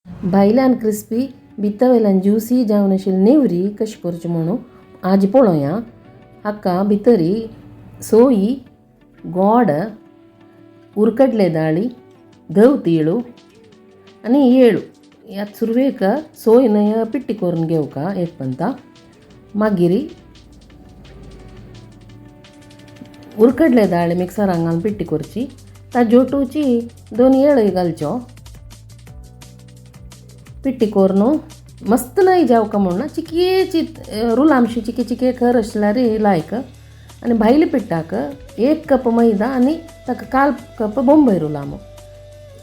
भायल्यान क्रिस्पी भितरल्यान ज्युसी जावन आशिल्ली नेवरी कशी करची म्हणून आज पळोवया. हाका भितरी सोयी, गोड, उरकडले दाळी, धव तिळू आनी येळू. ह्या सुरवेक सोय न्हय पिट्टी करून घेवका एक पंता. मागीर उरकडले दाळी मिक्सरान घालून पिट्टी करची. ताज्योटूची दोन येळय घालच्यो. पिट्टी करून मस्त न्हय जावका म्हणून चिकयेची रुलामशी चिके चिके खर आसल्यार लायक. आनी भायले पिट्टाक 1 कप मैदा आनी ताका 1/4 कप बोंबय रुलाम,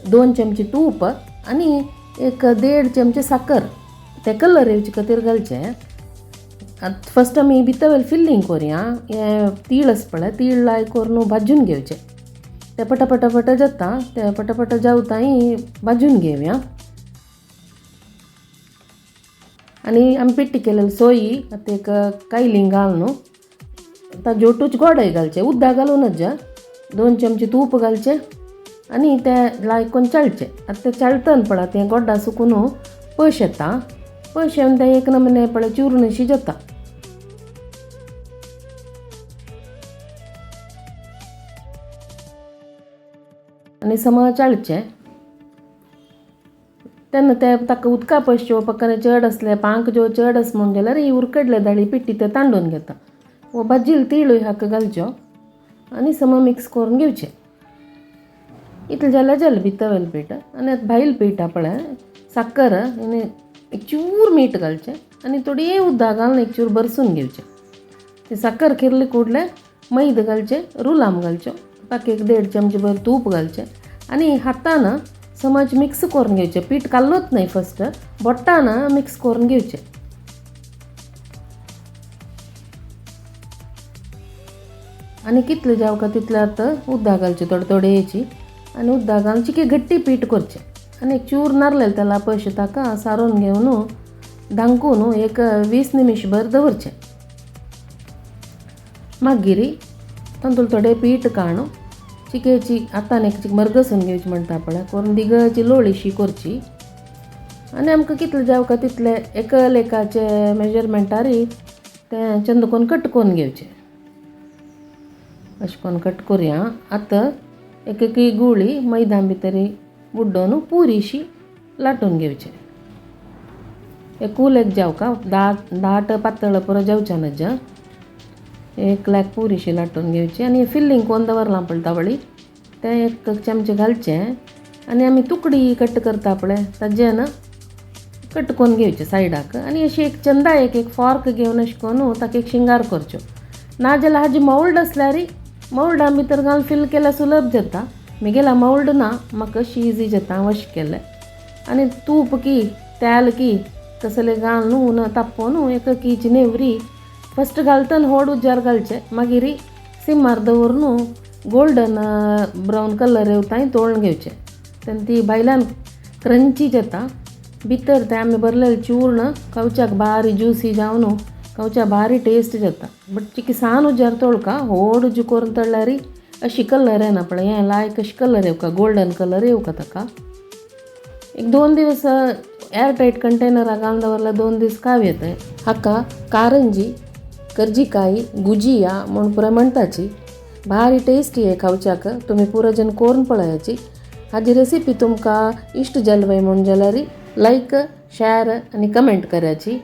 2 चमचे तूप आनी 1.5 चमचे साकर ते कलर येवचे खातीर घालचे. आतां फस्ट आमी भितर फिल्लींग करुया. हें तीळ आसा पळय, तीळ लाय करून भाजून घेवचें. ते पटापटापट जाता, ते पटापट जावताय भाजून घेवया. आनी आमी पिट्टी केलेली सोयी आतां एक कायलीं घाल न्हू, ताज्योटूच गोडय घालचें, उदक घालूं नज. 2 चमचे तूप घालचें आनी तें लायक करून चाळचें. आतां तें चाळटन पळय तें गोडा सुकून पयश येता. पयश येवन तें एक नमुने पळय चूर्णशी जाता. आनी समा चाळचें. तेन्ना ते ताका उदका पयश जेवपाक चड आसलें, पांक ज्यो चड आसा म्हणून जाल्यार ही उरकडले दाळी पिट्टी ते तांडून घेता. वो भाजील तिळूय हाका घालच्यो आनी समा मिक्स करून घेवचें. इतलें जाल्यार जालें भितर पीठ. आनी आतां भायल पीठ आहा पळय, साकर आनी एक चूर मीठ घालचें आनी थोडी उदक घालून एक चूर भरसून घेवचें. ते साकर किरली कुडलें मैद घालचें, रुलाम घालच्यो, ताका 1.5 चमचे भर तूप घालचें आनी हातान समज मिक्स करून घेवचें. पीठ काडलोच न्हय, फस्ट बोटान मिक्स करून घेवचें. आनी कितलें जावका तितलें आतां उदक घालचें थोडे थोडेची आनी उदक घालून चिके घट्टी पीठ करचें. आनी एक चूर नारलेलें तेला पयशे ताका सारोवन घेवन धांकून एक 20 निमिश भर दवरचें. मागीर तातूंत थोडें पीठ काडून चिकेची हातान एक चिक मरगसून घेवची म्हणटा पळय, करून दिगची लोळीशी करची. आनी आमकां कितलें जावका तितलें एक लेखाचे मेजरमेंटार तें चंद करून कट करून घेवचें. अशें करून कट करुया. आतां एक एक गुळी मैदान भितर बुड्डोवन पुरीशी लाटून घेवचें. एक उलेक जावका दाट दाट पातळ पुरो जावचें नज. एक लायक पुरीशी लाटून घेवची आनी फिल्लींग कोण दवरलां पळय तावळी तें एक चमचे घालचें. आनी आमी तुकडी कट करता पळय ताजें कट करून घेवचें सायडाक. आनी अशी एक चंदा एक एक फॉर्क घेवन अशें करून ताका एक शिंगार करच्यो. नाजाल्यार हाजी मोल्ड आसल्यार मोल्डा भितर घालून फिल केल्यार सुलभ जाता. म्हगेल्या मोल्ड ना, म्हाका अशी इजी जाता हांव अशें केलें. आनी तूप की तेल की तसलें घालून न्हू तापोवन एक कीची नेवरी फस्ट घालतना होड उज्यार घालचें, मागीर सिमार दवरून गोल्डन ब्रावन कलर येवताय तोळून घेवचें. तेन्ना ती भायल्यान क्रंची जाता, भितर तें आमी भरलेलें चूर्ण खावच्याक बारी ज्युसी जावन खावच्याक बारी टेस्ट जाता. बट चिकी सान उज्यार तोळका, होड उज्जू करून तळ्ळ्यार अशी कलर येना पळय, हें लायक अशी कलर येवका, गोल्डन कलर येवका ताका. 1-2 दिवस एअर टायट कंटेनराक घालून दवरल्यार 2 दीस खाव येता. हाका कारंजी, करजिकाई, गुजिया म्हूण पुराय म्हणटाची. भारी टेस्टी आहे खावच्याक. तुमी पुरो जन करून पळयाची. हाजी रेसिपी तुमकां इश्ट जाली म्हूण जाल्यार लायक, शेअर आनी कमेंट करायची.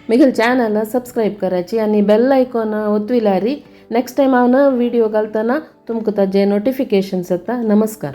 म्हगेले चॅनल सबस्क्रायब करायची आनी बेल आयकॉन ओतविल्यार नेक्स्ट टायम हांव नवो व्हिडियो घालतना तुमकां ताजें नोटिफिकेशन्स येता. नमस्कार.